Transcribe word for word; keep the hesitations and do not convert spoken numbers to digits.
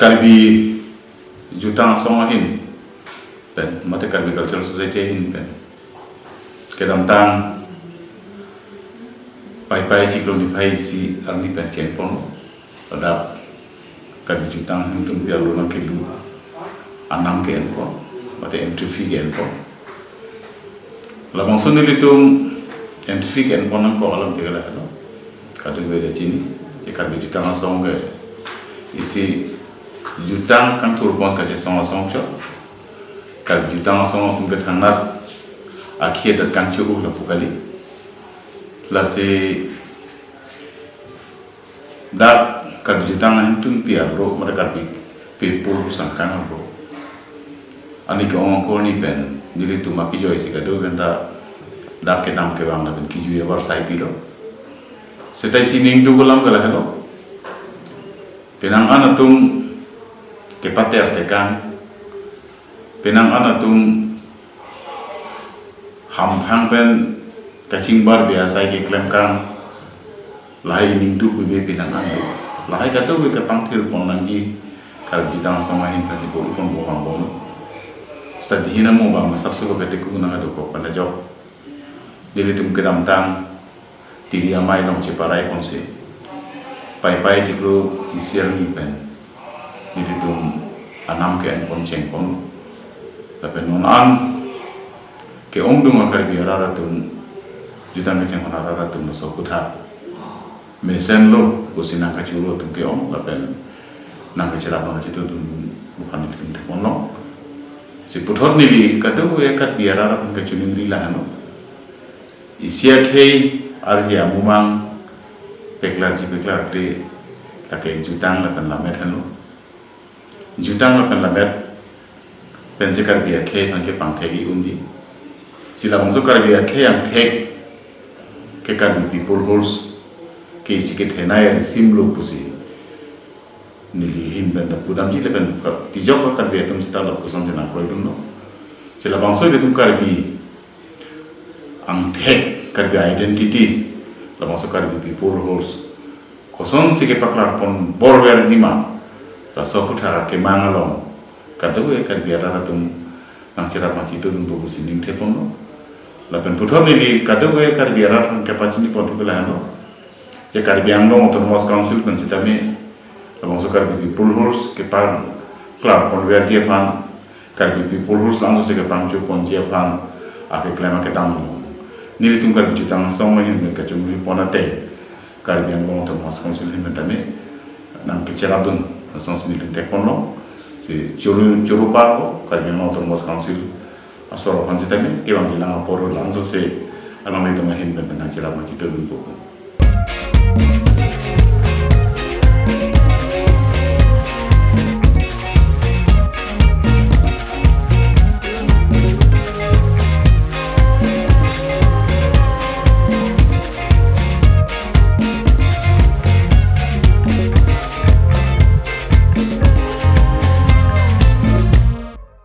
Karbi Jutang Asong ahin pen, mate Karbi Cultural Society ahin pen, kedamtang Paipai chiklo niphai isi arni pen chengpon, ladak Karbi Jutang Hemtun Piar Ro nangkelu anam ke-enpon, mate entry fee ke-enpon. Labangso nelitum entry fee ke-enpon nangkok alam tiga lah lo. Kadokave chini, je Karbi Jutang Asong ke isi jutang kangthurpon kachesong asong chot. Karbi Jutang Asong atum ke thangnat akhei adat kangchu-u lapu kali. Lasi dak Karbi Jutang Hemtun Piar Ro, mate Karbi People Sangkang Ro, ani ke-ong angkor ni pen nelitum akijoi si kadokave ta dak kedam kevang lapen kejui avarsai pilo. Seta isi ning duk alam ke lahelo. Penang an atum kepater tekang, penang an atum hamphang pen kachingbar be asai keklem kang, lahai ning duk bebe penang an do. Lahai kadokave kepangthirpon nangji Karbi Jutang Asong ahin kachipon pon bom bom. Seta dihin amo bang masap suka keteku nang adokok pen ajok. Nelitum kedamtang Tiri Amei along cheparai ponsi Paipai chiklo isi arni pen nelitum anam ke-enpon chengpon. Lapen non an ke-ongdung a-Karbi arat atum, jutang kecheng arat atum laso aputhak mesenlo pusi nangkachoro atum ke-ong, lapen nangkacherap nangkachitudun aphan nelitum thekponlong. Si puthot neli kadokave Karbi arat aphan kachiningri lahenlo. Isi akhei arje amumang peklarji peklarkle lake jutang lapen lammet henlo. Jutang lapen lammet pensi Karbi akhei nangkepangthek-i unji. Si labangso Karbi akhei angthek ke Karbi People Horse ke isi kethenei ari simlo pusi neli ahin pen ta pudamji lapen ka-, tijok ka Karbi atum seta lapuson si nangkroidunlo. Si labangso ilitum Karbi angthek, Karbi identity, labangso Karbi People Horse kosonsi kepaklarpon borverji ma, laso aputhak akemang along kadokave Karbi arat atum nangcherap nangchitudunpo pusi ning theponlo. Lapen puthot neli kadokave Karbi arat aphan kepachinipon thu ke lahenlo. Je Karbi Anglong Autonomous Council pen sitame labangso Karbi People Horse kepaklarponverji aphan, Karbi People Horse langsose kepangchoponji aphan akeklem akedam along nelitum Karbi Jutang Asong ahin pen kachingripon ateng Karbi Anglong Autonomous Council ahin pen tame nangkecherapdun asonsi nelitum thekponlong. Si choro choro parlo Karbi Anglong Autonomous Council asor aphan sitame kevangjilang apor langsose alanglitum ahin pen nangcherap nangchitudunpo.